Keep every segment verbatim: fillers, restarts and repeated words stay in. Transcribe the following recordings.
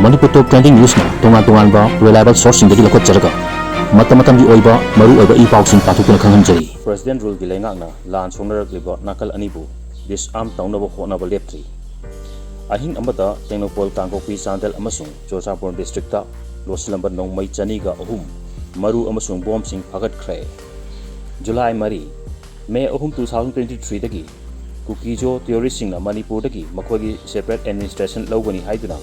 ꯃꯅꯤꯄꯨꯔ ꯇꯣꯞ trending ꯅ꯭ꯌꯨꯁꯅ ꯇꯣꯉꯥꯟ ꯇꯣꯉꯥꯟꯕ reliable ꯁꯣꯔꯁꯁꯤꯡꯗꯒꯤ ꯂꯧꯈꯠꯆꯔꯒ ꯃꯇꯝ ꯃꯇꯝꯒꯤ ꯑꯣꯏꯕ ꯃꯔꯨ ꯑꯣꯏꯕ ꯏ ꯄꯥꯎꯁꯤꯡ ꯄꯥꯊꯣꯛꯇꯨꯅ ꯈꯪꯍꯟꯖꯔꯤ꯫ ꯄ꯭ꯔꯦꯁꯤꯗꯦꯟꯠ ꯔꯨꯜꯒꯤ ꯂꯩꯉꯥꯛꯅ ꯂꯥꯟ ꯁꯣꯛꯅꯔꯛꯂꯤꯕ ꯅꯥꯀꯜ ꯑꯅꯤꯕꯨ ꯗꯤꯁꯑꯥꯔꯝ ꯇꯧꯅꯕ ꯍꯣꯠꯅꯕ ꯂꯦꯞꯇ꯭ꯔꯤ꯫ ꯑꯍꯤꯡ ꯑꯃꯗ ꯇꯦꯡꯅꯧꯄꯜ, ꯀꯥꯡꯄꯣꯛꯄꯤ, ꯆꯥꯟꯗꯦꯜ ꯑꯃꯁꯨꯡ ꯆꯨꯔꯆꯥꯟꯄꯨꯔ ꯗꯤꯁꯇ꯭ꯔꯤꯛꯇ ꯂꯣꯠꯁꯤꯜꯂꯝꯕ ꯅꯣꯡꯃꯩ ꯆꯅꯤꯒ ꯑꯍꯨꯝ, ꯃꯔꯨ ꯑꯃꯁꯨꯡ ꯕꯣꯝꯁꯤꯡ ꯐꯥꯒꯠꯈ꯭ꯔꯦ꯫ ꯖꯨꯂꯥꯏ ꯃꯔꯤ, ꯃꯦ ꯑꯍꯨꯝ, two thousand twenty threeꯗꯒꯤ ꯀꯨꯀꯤꯖꯣ ꯇꯤꯑꯣꯔꯤꯁꯁꯤꯡꯅ ꯃꯅꯤꯄꯨꯔꯗꯒꯤ ꯃꯈꯣꯏꯒꯤ ꯁꯦꯄꯔꯦꯠ ꯑꯦꯗꯃꯤꯅꯤꯁꯇ꯭ꯔꯦꯁꯟ ꯂꯧꯒꯅꯤ ꯍꯥꯏꯗꯨꯅ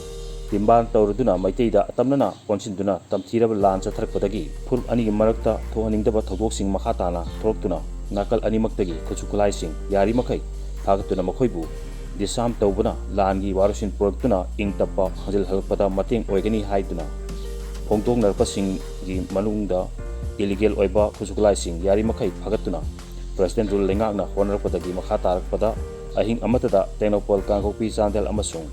ꯗꯤꯃꯥꯟ ꯇꯧꯔꯗꯨꯅ ꯃꯩꯇꯩꯗ ꯑꯇꯝꯅꯅ ꯑꯣꯟꯁꯤꯟꯗꯨꯅ ꯇꯝꯊꯤꯔꯕ ꯂꯥꯟ ꯆꯠꯊꯔꯛꯄꯗꯒꯤ ꯐꯨꯔꯨꯞ ꯑꯅꯤꯒꯤ ꯃꯔꯛꯇ ꯊꯣꯛꯍꯟꯅꯤꯡꯗꯕ ꯊꯧꯗꯣꯛꯁꯤꯡ ꯃꯈꯥ ꯇꯥꯅ ꯊꯣꯛꯂꯛꯇꯨꯅ ꯅꯥꯀꯜ ꯑꯅꯤꯃꯛꯇꯒꯤ ꯈꯨꯠꯁꯨ ꯈꯨꯠꯂꯥꯏꯁꯤꯡ ꯌꯥꯔꯤꯃꯈꯩ ꯐꯥꯒꯠꯇꯨꯅ ꯃꯈꯣꯏꯕꯨ ꯗꯤꯁꯑꯥꯔꯝ ꯇꯧꯕꯅ ꯂꯥꯟꯒꯤ ꯋꯥꯔꯣꯏꯁꯤꯟ ꯄꯨꯔꯛꯇꯨꯅ ꯏꯪ ꯇꯞꯄ ꯍꯟꯖꯤꯜꯍꯜꯂꯛꯄꯗ ꯃꯇꯦꯡ ꯑꯣꯏꯒꯅꯤ ꯍꯥꯏꯗꯨꯅ ꯐꯣꯡꯗꯣꯛꯅꯔꯛꯄꯁꯤꯡꯒꯤ ꯃꯅꯨꯡꯗ ꯏꯂꯤꯒꯦꯜ ꯑꯣꯏꯕ ꯈꯨꯠꯁꯨ ꯈꯨꯠꯂꯥꯏꯁꯤꯡ ꯌꯥꯔꯤꯃꯈꯩ ꯐꯥꯒꯠꯇꯨꯅ ꯄ꯭ꯔꯦꯁꯤꯗꯦꯟꯠ ꯔꯨꯜ ꯂꯩꯉꯥꯛꯅ ꯍꯣꯠꯅꯔꯛꯄꯗꯒꯤ ꯃꯈꯥ ꯇꯥꯔꯛꯄꯗ ꯑꯍꯤꯡ ꯑꯃꯠꯇꯗ ꯇꯦꯡꯅꯧꯄꯜ, ꯀꯥꯡꯄꯣꯛꯄꯤ, ꯆꯥꯟꯗꯦꯜ ꯑꯃꯁꯨꯡ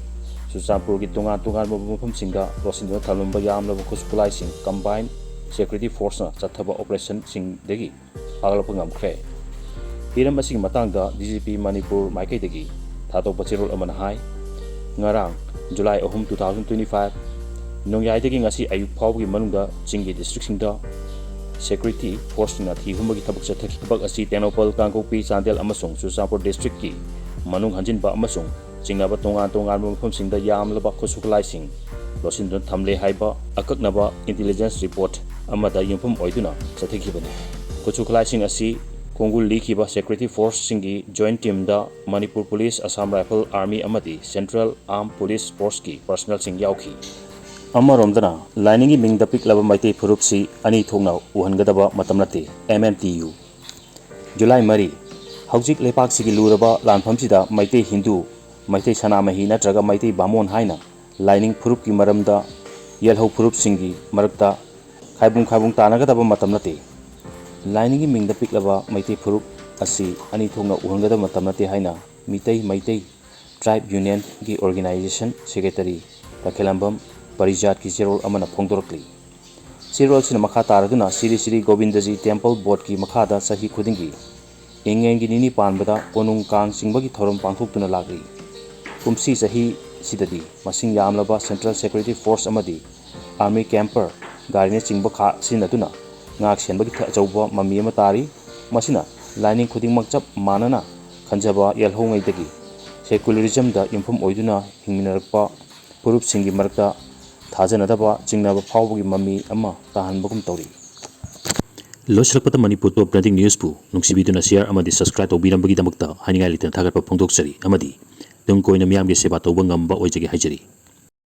ꯆꯨꯔꯆꯥꯟꯄꯨꯔꯒꯤ ꯇꯣꯉꯥꯟ ꯇꯣꯉꯥꯟꯕ ꯃꯐꯝꯁꯤꯡꯗ ꯂꯣꯠꯁꯤꯟꯗꯨꯅ ꯊꯝꯂꯝꯕ ꯌꯥꯝꯂꯕ ꯈꯨꯠꯁꯨ ꯈꯨꯠꯂꯥꯏꯁꯤꯡ ꯀꯝꯕꯥꯏꯟ ꯁꯦꯀ꯭ꯌꯨꯔꯤꯇꯤ ꯐꯣꯔꯁꯅ ꯆꯠꯊꯕ ꯑꯣꯄꯔꯦꯁꯟꯁꯤꯡꯗꯒꯤ ꯐꯥꯒꯠꯂꯛꯄ ꯉꯝꯈ꯭ꯔꯦ꯫ ꯍꯤꯔꯝ ꯑꯁꯤꯒꯤ ꯃꯇꯥꯡꯗ ꯗꯤ ꯖꯤ ꯄꯤ ꯃꯅꯤꯄꯨꯔ ꯃꯥꯏꯀꯩꯗꯒꯤ ꯊꯥꯗꯣꯛꯄ ꯆꯦꯔꯣꯜ ꯑꯃꯅ ꯍꯥꯏ, ꯉꯔꯥꯡ, ꯖꯨꯂꯥꯏ ꯑꯍꯨꯝ, two thousand twenty five, ꯅꯣꯡꯌꯥꯏꯗꯒꯤ ꯉꯁꯤ ꯑꯌꯨꯛ ꯐꯥꯎꯕꯒꯤ ꯃꯅꯨꯡꯗ ꯆꯤꯡꯒꯤ ꯗꯤꯁꯇ꯭ꯔꯤꯛꯁꯤꯡꯗ ꯁꯦꯀ꯭ꯌꯨꯔꯤꯇꯤ ꯐꯣꯔꯁꯁꯤꯡꯅ ꯊꯤ ꯍꯨꯝꯕꯒꯤ ꯊꯕꯛ ꯆꯠꯊꯈꯤ꯫ ꯊꯕꯛ ꯑꯁꯤ ꯇꯦꯡꯅꯧꯄꯜ, ꯀꯥꯡꯄꯣꯛꯄꯤ, ꯆꯥꯟꯗꯦꯜ ꯑꯃꯁꯨꯡ ꯆꯨꯔꯆꯥꯟꯄꯨꯔ ꯗꯤꯁꯇ꯭ꯔꯤꯛꯀꯤ ꯃꯅꯨꯡ ꯍꯟꯖꯤꯟꯕ ꯑꯃꯁꯨꯡ ꯆꯤꯡꯅꯕ ꯇꯣꯉꯥꯟ ꯇꯣꯉꯥꯟꯕ ꯃꯐꯝꯁꯤꯡꯗ ꯌꯥꯝꯂꯕ ꯈꯨꯠꯁꯨ ꯈꯨꯠꯂꯥꯏꯁꯤꯡ ꯂꯣꯠꯁꯤꯟꯗꯨꯅ ꯊꯝꯂꯦ ꯍꯥꯏꯕ ꯑꯀꯛꯅꯕ ꯏꯟꯇꯦꯂꯤꯖꯦꯟꯁ ꯔꯤꯄꯣꯔꯠ ꯑꯃꯗ ꯌꯨꯝꯐꯝ ꯑꯣꯏꯗꯨꯅ ꯆꯠꯊꯈꯤꯕꯅꯤ꯫ ꯈꯨꯠꯁꯨ ꯈꯨꯠꯂꯥꯏꯁꯤꯡ ꯑꯁꯤ ꯈꯣꯡꯒꯨꯜ ꯂꯤꯈꯤꯕ ꯁꯦꯀ꯭ꯌꯨꯔꯤꯇꯤ ꯐꯣꯔꯁꯁꯤꯡꯒꯤ ꯖꯣꯏꯟꯠ ꯇꯤꯝꯗ Manipur police, Assam rifle, army ꯑꯃꯗꯤ ꯁꯦꯟꯇ꯭ꯔꯦꯜ ꯑꯥꯔꯝ ꯄꯨꯂꯤꯁ ꯐꯣꯔꯁꯀꯤ ꯄꯔꯁꯅꯦꯜꯁꯤꯡ ꯌꯥꯎꯈꯤ꯫ ꯑꯃꯔꯣꯝꯗꯅ, ꯂꯥꯏꯅꯤꯡꯒꯤ ꯃꯤꯡꯗ ꯄꯤꯛꯂꯕ ꯃꯩꯇꯩ ꯐꯨꯔꯨꯞꯁꯤ ꯑꯅꯤ ꯊꯣꯛꯅ ꯎꯍꯟꯒꯗꯕ ꯃꯇꯝ ꯅꯠꯇꯦ, ꯑꯦꯝ ꯑꯦꯝ ꯇꯤ ꯌꯨ꯫ ꯖꯨꯂꯥꯏ ꯃꯔꯤ, ꯍꯧꯖꯤꯛ ꯂꯩꯄꯥꯛꯁꯤꯒꯤ ꯂꯨꯔꯕ ꯂꯥꯟꯐꯝꯁꯤꯗ ꯃꯩꯇꯩ ꯍꯤꯟꯗꯨ, ꯃꯩꯇꯩ ꯁꯅꯥꯃꯍꯤ ꯅꯠꯇ꯭ꯔꯒ ꯃꯩꯇꯩ ꯕꯥꯃꯣꯟ ꯍꯥꯏꯅ ꯂꯥꯏꯅꯤꯡ ꯐꯨꯔꯨꯞꯀꯤ ꯃꯔꯝꯗ ꯌꯦꯜꯍꯧ ꯐꯨꯔꯨꯞꯁꯤꯡꯒꯤ ꯃꯔꯛꯇ ꯈꯥꯏꯕꯨꯡ ꯈꯥꯏꯕꯨꯡ ꯇꯥꯅꯒꯗꯕ ꯃꯇꯝ ꯅꯠꯇꯦ꯫ ꯂꯥꯏꯅꯤꯡꯒꯤ ꯃꯤꯡꯗ ꯄꯤꯛꯂꯕ ꯃꯩꯇꯩ ꯐꯨꯔꯨꯞ ꯑꯁꯤ ꯑꯅꯤ ꯊꯣꯛꯅ ꯎꯍꯟꯒꯗꯕ ꯃꯇꯝ ꯅꯠꯇꯦ ꯍꯥꯏꯅ ꯃꯤꯇꯩ ꯃꯩꯇꯩ ꯇ꯭ꯔꯥꯏꯕ ꯌꯨꯅꯤꯌꯟꯒꯤ ꯑꯣꯔꯒꯅꯥꯏꯖꯦꯁꯟ ꯁꯦꯀ꯭ꯔꯦꯇꯔꯤ ꯇꯈꯦꯂꯝꯕꯝ ꯄꯔꯤꯖꯥꯠꯀꯤ ꯆꯦꯔꯣꯜ ꯑꯃꯅ ꯐꯣꯡꯗꯣꯔꯛꯂꯤ꯫ ꯆꯦꯔꯣꯜꯁꯤꯅ ꯃꯈꯥ ꯇꯥꯔꯗꯨꯅ ꯁ꯭ꯔꯤ ꯁ꯭ꯔꯤ ꯒꯣꯕꯤꯟꯗꯖꯤ ꯇꯦꯝꯄꯜ ꯕꯣꯔꯗꯀꯤ ꯃꯈꯥꯗ ꯆꯍꯤ ꯈꯨꯗꯤꯡꯒꯤ ꯏꯉꯦꯟꯒꯤ ꯅꯤꯅꯤ ꯄꯥꯟꯕꯗ ꯀꯣꯅꯨꯡ ꯀꯥꯡ ꯆꯤꯡꯕꯒꯤ ꯊꯧꯔꯝ ꯄꯥꯡꯊꯣꯛꯇꯨꯅ ꯂꯥꯛꯂꯤ꯫ ꯀꯨꯝꯁꯤ ꯆꯍꯤ ꯁꯤꯗꯗꯤ ꯃꯁꯤꯡ ꯌꯥꯝꯂꯕ Central Security Force ꯑꯃꯗꯤ Army Camper ꯒꯥꯔꯤꯅꯆꯤꯡꯕ ꯈꯥ ꯁꯤꯖꯤꯟꯅꯗꯨꯅ ꯉꯥꯛ ꯁꯦꯟꯕꯒꯤ ꯑꯆꯧꯕ ꯃꯃꯤ ꯑꯃ ꯇꯥꯔꯤ꯫ ꯃꯁꯤꯅ ꯂꯥꯏꯅꯤꯡ ꯈꯨꯗꯤꯡꯃꯛ ꯆꯞ ꯃꯥꯟꯅꯅ ꯈꯟꯖꯕ ꯌꯦꯜꯍꯧꯉꯩꯗꯒꯤ secularism ꯗ ꯌꯨꯝꯐꯝ ꯑꯣꯏꯗꯨꯅ ꯍꯤꯡꯃꯤꯟꯅꯔꯛꯄ ꯐꯨꯔꯨꯞꯁꯤꯡꯒꯤ ꯃꯔꯛꯇ ꯊꯥꯖꯅꯗꯕ ꯆꯤꯡꯅꯕ ꯐꯥꯎꯕꯒꯤ ꯃꯃꯤ ꯑꯃ ꯇꯥꯍꯟꯕꯒꯨꯝ ꯇꯧꯔꯤ꯫ ꯂꯣꯏꯁꯤꯜꯂꯛꯄꯗ ꯃꯅꯤꯄꯨꯔ Top Trending News ꯄꯨ ꯅꯨꯡꯁꯤꯕꯤꯗꯨꯅ share ꯑꯃꯗꯤ subscribe ꯇꯧꯕꯤꯔꯝꯕꯒꯤꯗꯃꯛꯇ ꯍꯥꯏꯅꯤꯡꯉꯥꯏ ꯂꯩꯇꯅ ꯊꯥꯒꯠꯄ ꯐꯣꯡꯗꯣꯛꯆꯔꯤ ꯑꯃꯗꯤ ꯇꯨꯡ ꯀꯣꯏꯅ ꯃꯤꯌꯥꯝꯒꯤ ꯁꯦꯕꯥ ꯇꯧꯕ ꯉꯝꯕ ꯑꯣꯏꯖꯒꯦ ꯍꯥꯏꯖꯔꯤ꯫